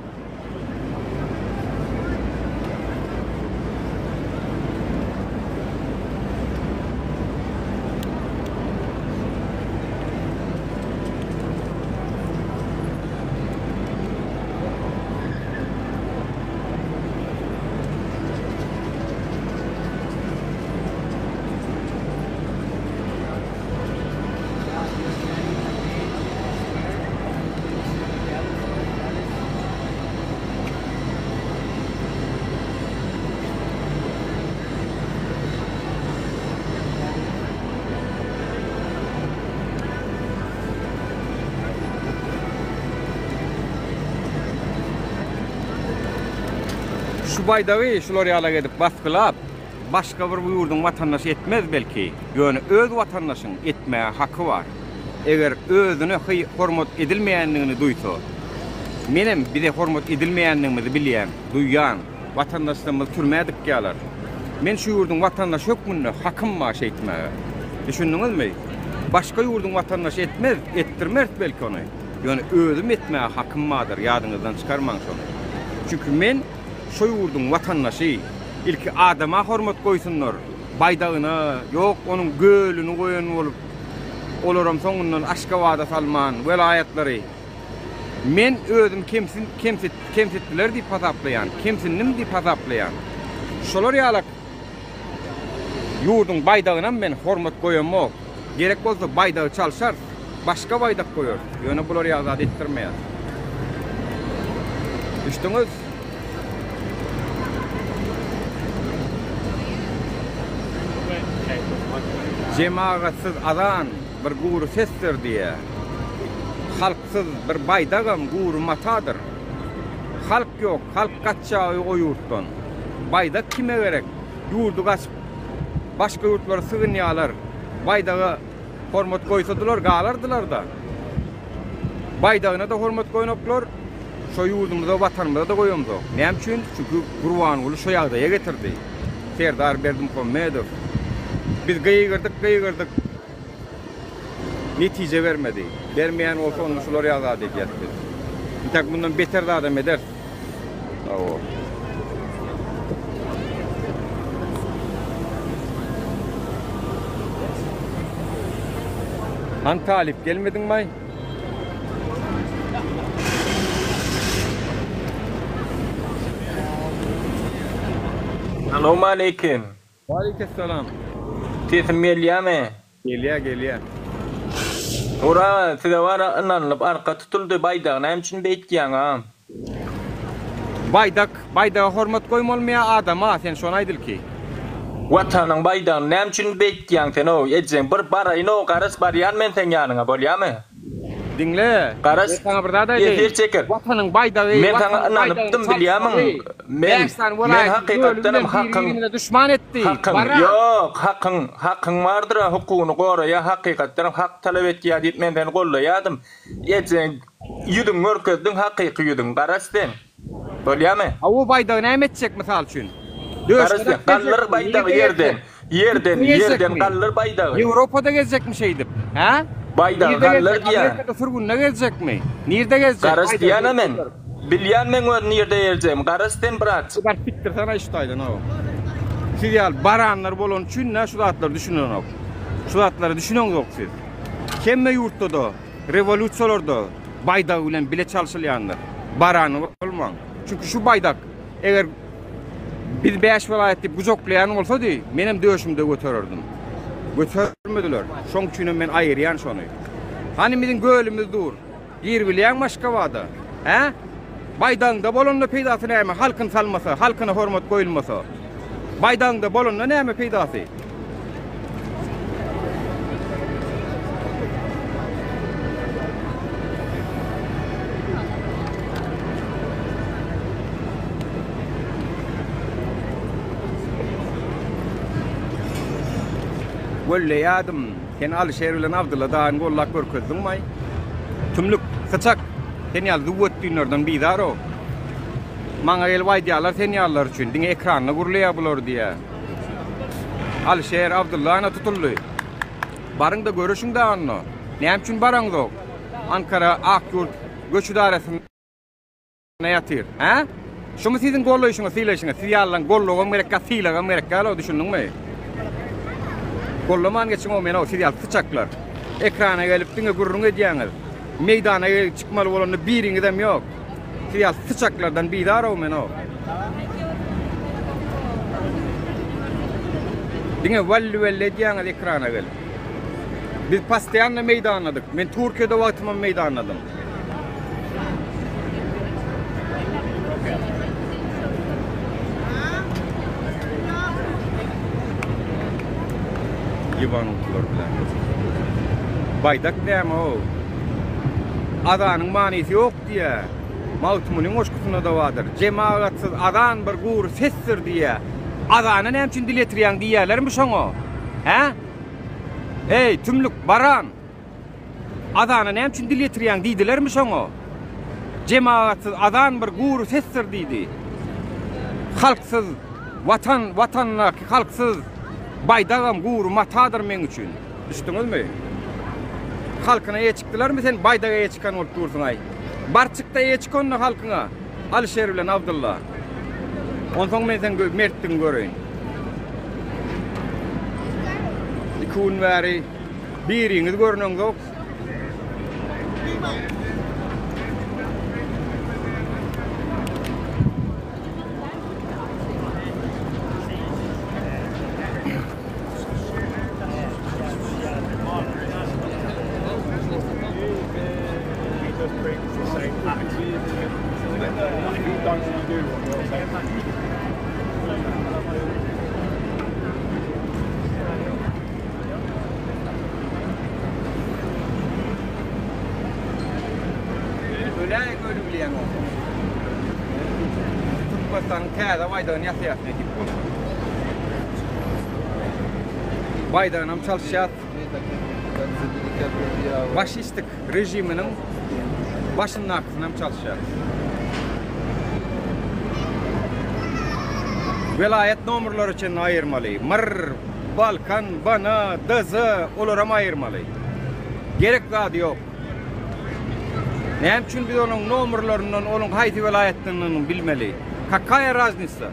Şu baýdagy şular ýalak edip basgylap, başga bir bu ýurduň watandaşy etmez belki, ýöne öz watandaşyň etmäge haky bar. Eger özüne hy hormat edilmeýändigini duýsa. Menem bize hormat edilmeýändigimizi bilýän, duýýan. Watandaşlarymyzy türmä dykýarlar. Men şu ýurduň watandaşy hökmünde hakym bar şeýtmäge. Düşündiňizmi? Başga ýurduň watandaşy etmez, etdirmeris belki ony. Ýöne özüm etmäge hakym bardyr, ýadyňyzdan çykarmaň şony. Çünki men şo ýurduň watandaşy. Ilki adama hormat goýsunlar, baýdagyna, ýok onuň gölüni goýan bolup, olaram soňundan Aşgabada salman, welaýatlary. Men özüm kemsin, kemsit, kemsitdiler diýip hasaplaýan, kemsindim diýip hasaplaýan. Şolar ýalak. Ýurduň baýdagynam men hormat goýamok. Gerek bolsa baýdagy çalşarys. Başga baýdak goýarys. Ýöne bular ýaly zat etdirmeýäris. Düşdüňiz? Jemagatsyz azan bir gury sesdir diýýä. Halksyz bir baýdagam gury matadyr. Halk ýok, halk gaçýa o ýurtdan. Baýdak kime gerek? Ýurdy gaçyp başga ýurtlara sygynýalar. Baýdaga hormat goýsadylar galardylarda. Baýdagyna-da hormat goýanoklar, şo ýurdumyza, watanymyza-da goýamzok. Näme üçin? Çünki Gurbanguly şo ýagdaýa getirdi. Serdar Berdimuhamedow. Biz gygyrdyk, gygyrdyk. Netije bermedi. Bermeýän bolsa onda şular ýaly zat edýäs biz. Intäk mundan beter zadam ederis. Hawa. Han talyp gelmediňmaý? Salowmaleýkim. Waleýkessalam. Sesim gelýämi? Gelýä gelýä. Ura size bara ynanylyp arka tutuldy baýdagy näme üçin beýtýäň a. Baýdak baýdaga hormat goýmalymy ýa adama sen şony aýt ilki. Watanyň baýdagyny näme üçin beýtýäň sen ow ejeň bir baraýyn ow garas barýan men seň ýanyňa bolýamy. Diňle, Garaş, men saňa bir zat aýdaýyn. efir çeker. Watanyň baýdagy, Men saňa Watanyň ynanypdym baýdagyny bilýärmiň? çalyşmagy, Men, bäş sany men welaýatyň bölügi hakykatdanam bilen hakyň, biri-birine duşman etdi. hakyň, Bara! ýok, hakyň, hakyň bardyr-a, hukugyny goraýar, hakykatdanam hak talap etýär diýip men seni gollaýardym. Ejeň ýüzüňi görkezdiň, hakyky ýüzüňi. Garaş sen. Bolýamy? Hawa baýdagy näme etjek mysal üçin? Garaş sen, galdyr baýdagy ýerden. Ýerden, ýerden galdyr baýdagy. Ýewropada gezjekmi şeýdip? Hä? Baýdagy galdyr diýýän. Amerikada sürgünde gezjekmi? Nirde gezjek? Garaş diýýän-ä men. Bilýän meň öz nirde gezjegimi. Garaş sen brat. Baryp gitdirsene şu taýdan o. Siz ýaly baranlar bolany üçin-dä şu zatlara düşünenok. Şu zatlara düşüneňzok siz. Hemme ýurtda-da rewolýusiýalarda baýdagy bilen bile çalşylýandyr. Barany bolmaň. Çünki şu baýdak eger biz bäş welaýat diýip gujaklaýan bolsady, menem döşümde götererdim. Götermediler. Şoň üçinem men aýyrýan şony. Hany biziň gölümiz dur. Gir bilýäňmi Aşgabada? Hä? Baýdagyňda bolanda peýdasy näme, halkyny salmasa, halkyna hormat goýulmasa? Baýdagyňda bolanda näme peýdasy? Gölleýädim. Sen Alyşer bilen Abdylla dagyny gollap görkezdiňmaý? Tümlük, syçak! Sen ýaly züwwetdinlerden bizar-ow. Maňa gelip aýdýarlar sen ýalylar üçin, diňe ekranda gürleýär bular diýýär. Alyşer, Abdylla ana tutuldy. Baryň-da görüşiň dagy onda. Näme üçin baraňzok? Ankara Ak ýurt göç ydarasynda ýatyr. Hä? Şumy siziň gollaýşyňyz, sylaýşyňyz? Siz ýalylaryň gollagam gerekkä, sylagam gerekkä-low, düşündiňmi? Gollaman geçiň-ow meni-ow, siz ýaly syçaklar. Ekrana gelip diňe gürrüň edýäňiz. Meýdana gelip çykmaly bolanda biriňizem ýok. Siz ýaly syçaklardan bizar-ow men-ow. Diňe walli-welli edýäňiz ekrana gelip. Biz postoýanno meýdandadyk. Men Türkiýede wagtymam meýdandadym. Ýybanutlar bilen. Baýdak näme o? Azanyň manysy ýok diýä. Magtymgulyň goşgusynda-da bardyr. Jemagatsyz azan bir gury sesdir diýä. Azana näme üçin dil ýetirýäň diýýärlermi şoňa? Hä? Eý, tümlük, baran! Azana näme üçin dil ýetirýäň diýdilermi şoňa? Jemagatsyz azan bir gury sesdir diýdi. Halksyz Watan, Watandaky halksyz baýdagam gury matadyr meň üçin. Düşdüňizmi? Halkyna eýe çykdylarmy sen baýdaga eýe çykan bolup dursuňaý. Bar çykda eýe çyk onda halkyňa. Alyşer bilen Abdylla. Onsoň men seň mertligiňi göreýin. Iki gün bäri Biriňiz görneňzok. Öläýiň öli bilýän bolsaň. Türkmenistanyň täze baýdagyny ýasaýas nesip bolsa. Baýdagynam çalyşýas. Faşistik režiminiň başyndakysynam çalyşýas. Welaýat nomerlary çenli aýyrmaly. Mr, Balkan, Bana, DZ olaram aýyrmaly. Gerek zady ýok. Näme üçin biz onuň nomerlerinden onuň haýsy welaýatdandygyny bilmeli? Kakaýa raznitsa?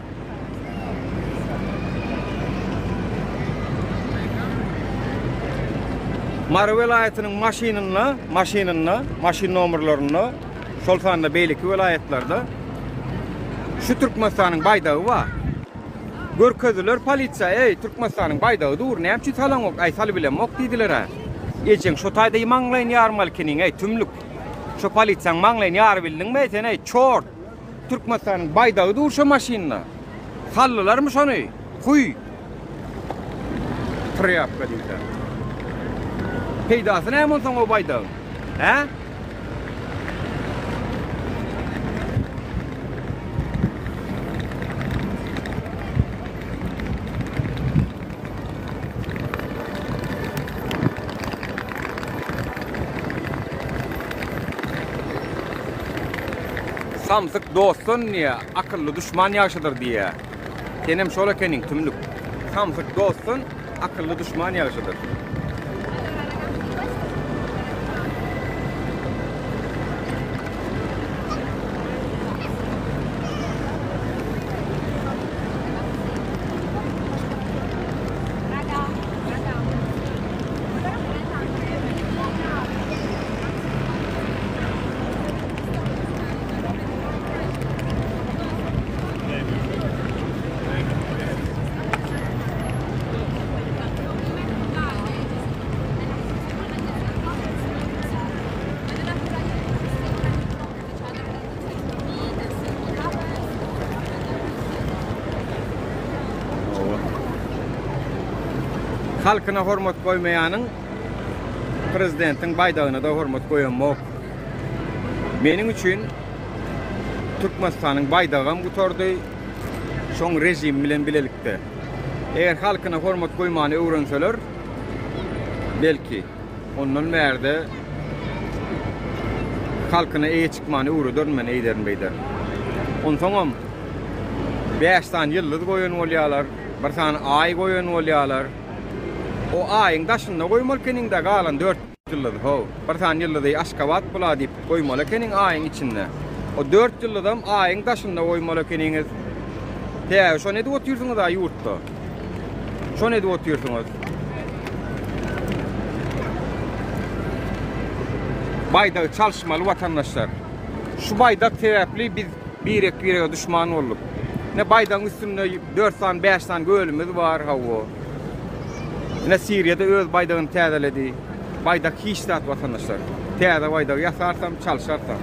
Mary welaýatynyň maşynynda, maşynynda, maşyn nomerlerinde, şol sanda beýleki welaýatlarda şu Türkmenistanyň baýdagy bar. Görkezdiler polisiýa, eý, Türkmenistanyň baýdagy dur, näme üçin salaňok, aý, salybilemok diýdiler-ä. Ejeň şo taýda maňlaýyny ýarmaly ekeniň, eý, tümlük. Şo polisiýaň maňlaýyny ýarybildiňmi, sen, eý, çort. Türkmenistanyň baýdagy dur şo maşynda. Saldylarmy şony? Huý. Trýapka diýse. Peýdasy näme onsoň o baýdagyň? Hä? Samsyk dostdan diýýä, akylly duşman ýagşydyr diýýä. Senem şol ekeniň tümlük. Samsyk dostdan akylly duşman ýagşydyr. Halkyna hormat goýmaýanyň prezidentiň baýdagyna-da hormat goýamok. Meniň üçin Türkmenistanyň baýdagam gutardy, şoň režimi bilen bilelikde. Eger halkyna hormat goýmany öwrenseler, belki, ondan bärde halkyna eýe çykmany öwrederin men eýderin beýderin. Onsoňam 5 sany ýyldyz goýan bolýarlar, bir sany aý goýan bolýarlar. O aýyň daşynda goýmaly ekeniňdä galan 4 ýyldyz how. Bir sany ýyldyzy Aşgabat bula diýip goýmaly ekeniň aýyň içinde. O 4 ýyldyzam aýyň daşynda goýmaly ekeniňiz. Sebäbi şony edip otyrsyňyz-a ýurtda. Şony edip otyrsyňyz. Baýdagy çalyşmaly watandaşlar. Şu baýdak sebäpli biz birek-birege duşman bolduk. Ine baýdagyň üstünde 4 sany, 5 sany gölümiz bar, hawa. Ine Siriýada öz baýdagyny täzeledi. Baýdak hiç zat watandaşlar. Täze baýdagy ýasarsam, çalşarsam.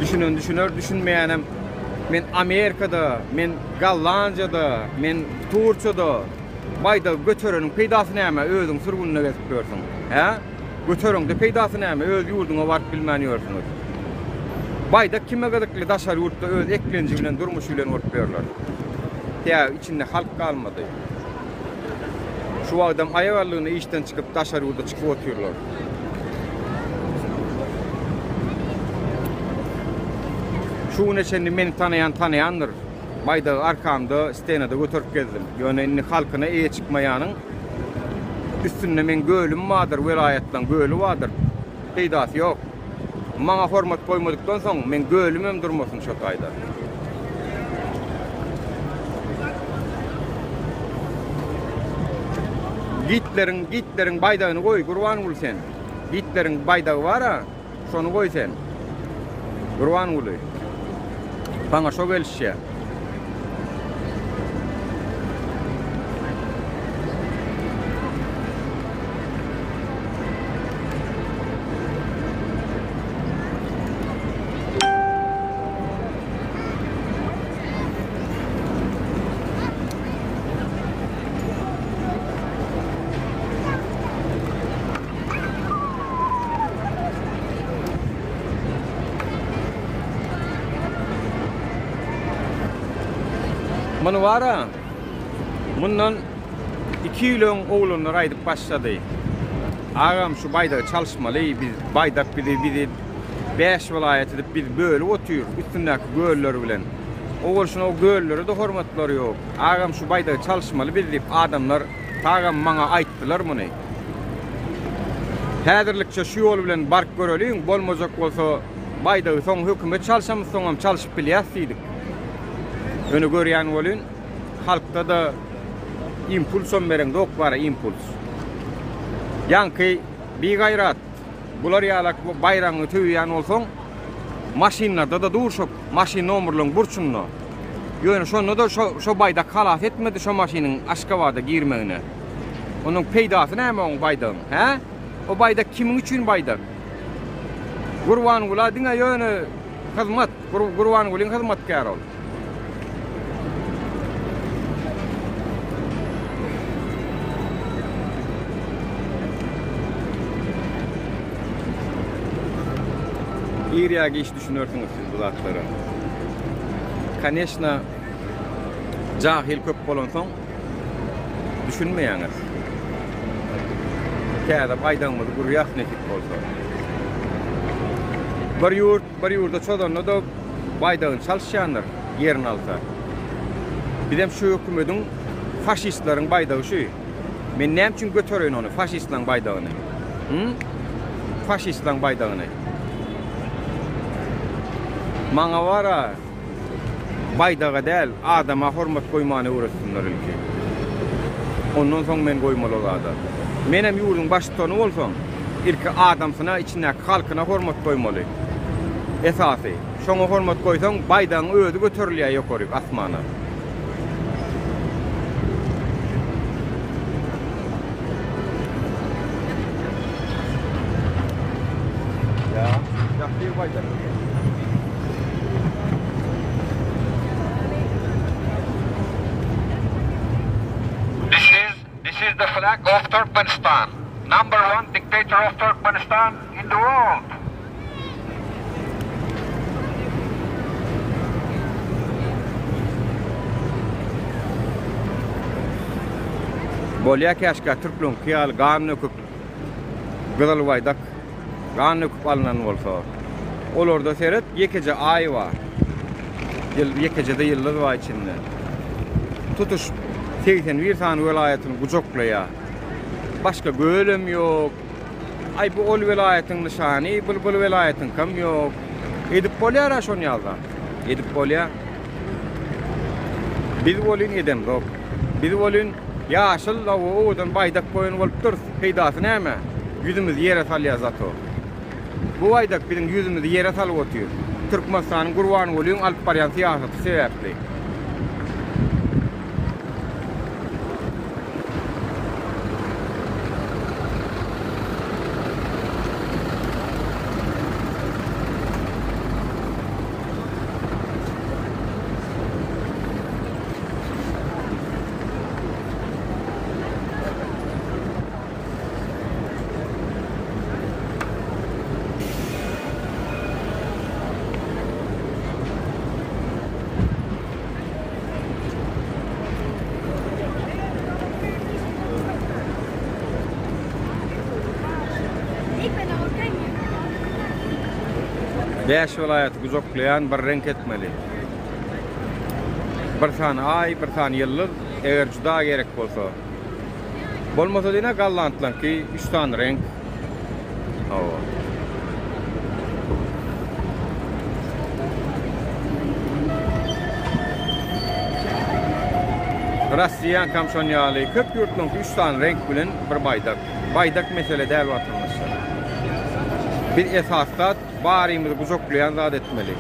Düşünen düşüner, düşünmeýänem men Amerikada, men Gollandiýada, men Turkiýada baýdagy götereniň peýdasy näme, özüň sürgünde gezip ýörsüň. Hä? Götereňde peýdasy näme, öz ýurduňa baryp bilmän ýörsüňiz. Baýdak kime gyzykly daşary ýurtda öz eklenji bilen durmuşy bilen bolup ýörler. Sebäbi içinde halk galmady. Şu wagtam aýak aldygyna işden çykyp daşary ýurda çykyp otyrlar. Şu güne çenli meni tanaýan tanaýandyr. Baýdagy arkamda stenada göterip gezdim. Ýöne indi halkyna eýe çykmaýanyň üstünde meň gölüm bardyr, welaýatlaň göli bardyr. Peýdasy ýok. Maňa hormat goýmadykdan soň meň gölümem durmasyn şo taýda. Gitleriň, Gitleriň baýdagyny goý, Gurbanguly sen. Gitleriň baýdagy bar-a, şony goý sen. Gurbanguly. Saňa şo gelişýär. Muny bara mundan 2 ýyl öň oglanlar aýdyp başlady. Agam şu baýdagy çalyşmaly, biz baýdak bizi bizi 5 welaýat edip biz bölüp otyr üstündäki göller bilen. Owal şuna o göllere-de hormatlary ýok. Agam şu baýdagy çalyşmaly biz diýip adamlar tagam maňa aýtdylar muny. Häzirlikçe şu ýol bilen baryp göreliň, bolmajak bolsa baýdagy soň hökümet çalşamyz soňam çalşyp bilýäs diýdik. Ýöne görýän welin halkda-da impulsam bereňzok bara impuls. Ýaňky bigaýrat bular ýalak baýragyňy söýýän bolsaň maşynlarda-da dur şo maşyn nomerleň burçunda. Ýöne şonda-da şo şo baýdak halas etmedi şo maşynyň Aşgabada girmegine. Onuň peýdasy näme oň baýdagyň, hä? O baýdak kimiň üçin baýdak? Gurbangula diňe ýöne hyzmat, Gurbangulyň hyzmatkäri ol. Ir ýa giç düşünersiňiz siz bu zatlara. Koneçna jahil köp bolansoň düşünmeýäňiz. Täze baýdagymyzy gurýas nesip bolsa. Bir ýurt bir ýurda çozanda-da baýdagyny çalyşýandyr, ýerini alsa. Bizem şu hökümediň faşistleriň baýdagy şu. Men näme üçin götereýin ony faşistleň baýdagyny? Hı? Faşistleň baýdagyny. Maňa bara baýdaga däl, adama hormat goýmany öwretsinler ilki. Ondan soň men goýmaly o zada. Menem ýurduň baştutany bolsam, ilki adamsyna, içindäki halkyna hormat goýmaly. Esasy, şoňa hormat goýsaň, baýdagyň özi göterilýär ýokaryk, asmana. Ýa, ýatyr baýdak. This is this is the flag of Turkmenistan. Number one dictator of Turkmenistan in the world. Bolýa käşgä türkleriňki ýaly gan döküp gyzyl baýdak gan döküp alnan bolsa. Olarda seret ýekeje aý bar. Ýyl ýekeje-de ýyldyz bar içinde. Tutuş 81 sany welaýatyny gujaklaýar. Başga gölem ýok. Aý bu ol welaýatyň nyşany, bul bul welaýatyňkam ýok. Edip bolýar-a şony ýaly zat. Edip bolýar. Biz welin edemzok. Biz welin ýaşyl hawa owadan baýdak goýan bolup durus. Peýdasy näme? Ýüzümizi ýere salýar zato. Bu baýdak biziň ýüzümizi ýere salyp otyr. Türkmenistanyň Gurbangulyň alyp barýan syýasaty sebäpli. Bäş welaýaty gujaklaýan bir reňk etmeli. Bir sany aý, bir sany ýyldyz, eger juda gerek bolsa. Bolmasa diýne gollandlaňky üç sany reňk. Hawa. Rossiýaňkam şon ýaly, köp ýurtlaňky üç sany reňk bilen bir baýdak. Baýdak mesele däl watandaşlar. Biz esasy zat barymyzy gujaklaýan zat etmeli.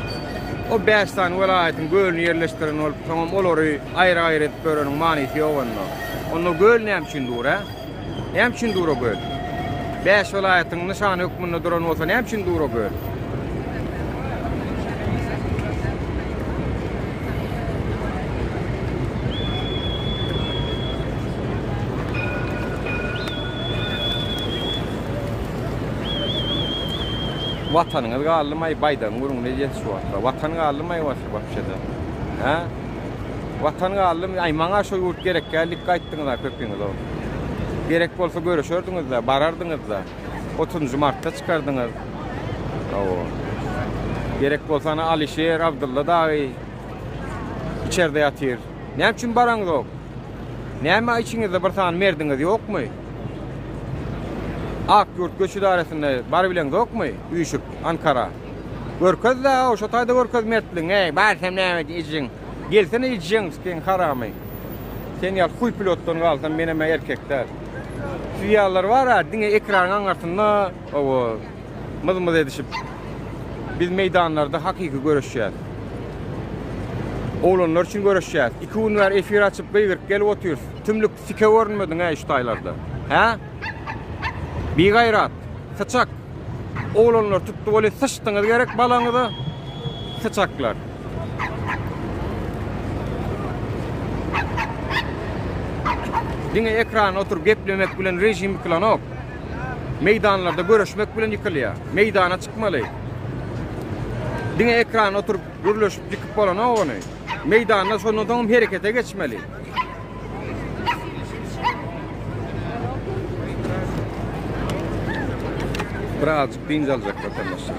O bäş sany welaýatyň gölüni ýerleşdiren bolup, soňam olary aýry-aýry edip göreniň manysy ýok onda. Onda göl näme üçin dur, hä? Näme üçin dur o göl? Bäş welaýatyň nyşany hökmünde duran bolsa näme üçin dur o göl? Watanyňyz galdymaý baýdagyň gürrüňini edýäs şu wagtda. Watan galdymaý wapşeda. Hä? Watan galdymy? Aý maňa şo ýurt gerek däl diýip gaýtdyňyz-a köpüňiz-ow. Gerek bolsa göreşerdiňiz-dä, barardyňyz-da. Otuzynjy martda çykardyňyz. Hawa. Gerek bolsa ana Alişer, Abdylla dagy içerde ýatyr. Näme üçin baraňzok? Näme içiňizde bir sany merdiňiz ýokmy? Ak ýurt göç idaresinde barybileňzokmy üýşüp Ankara? Görkez-dä, şo taýda görkez mertligiňi, eý, bar sen näme ejeň. Gelsene ejeň sikiň haramy. Sen ýaly huý pilotdan galsam menem erkek däl. Siz ýalylar bar-a diňe ekranyň aňyrsynda owo myz-myz edişip. Biz meýdanlarda hakyky göreşýäs. Oglanlar üçin göreşýäs. Iki gün bäri efir açyp gygyryp gelip otyrys. Tümlük sike görünmediň-ä şu taýlarda. Hä? Bigaýrat. Syçak. Oglanlar tutdy weli syçdyňyz gerek balaňyza. Syçaklar. Diňe ekranda oturyp geplemek bilen režim ýykylanok. Meýdanlarda göreşmek bilen ýykylýar. Meýdana çykmaly. Diňe ekranda oturyp gürleşip ýykyp bolanok ony. Meýdanda şondan soňam herekete geçmeli. Birazcık dynç aljak vatandaşlar.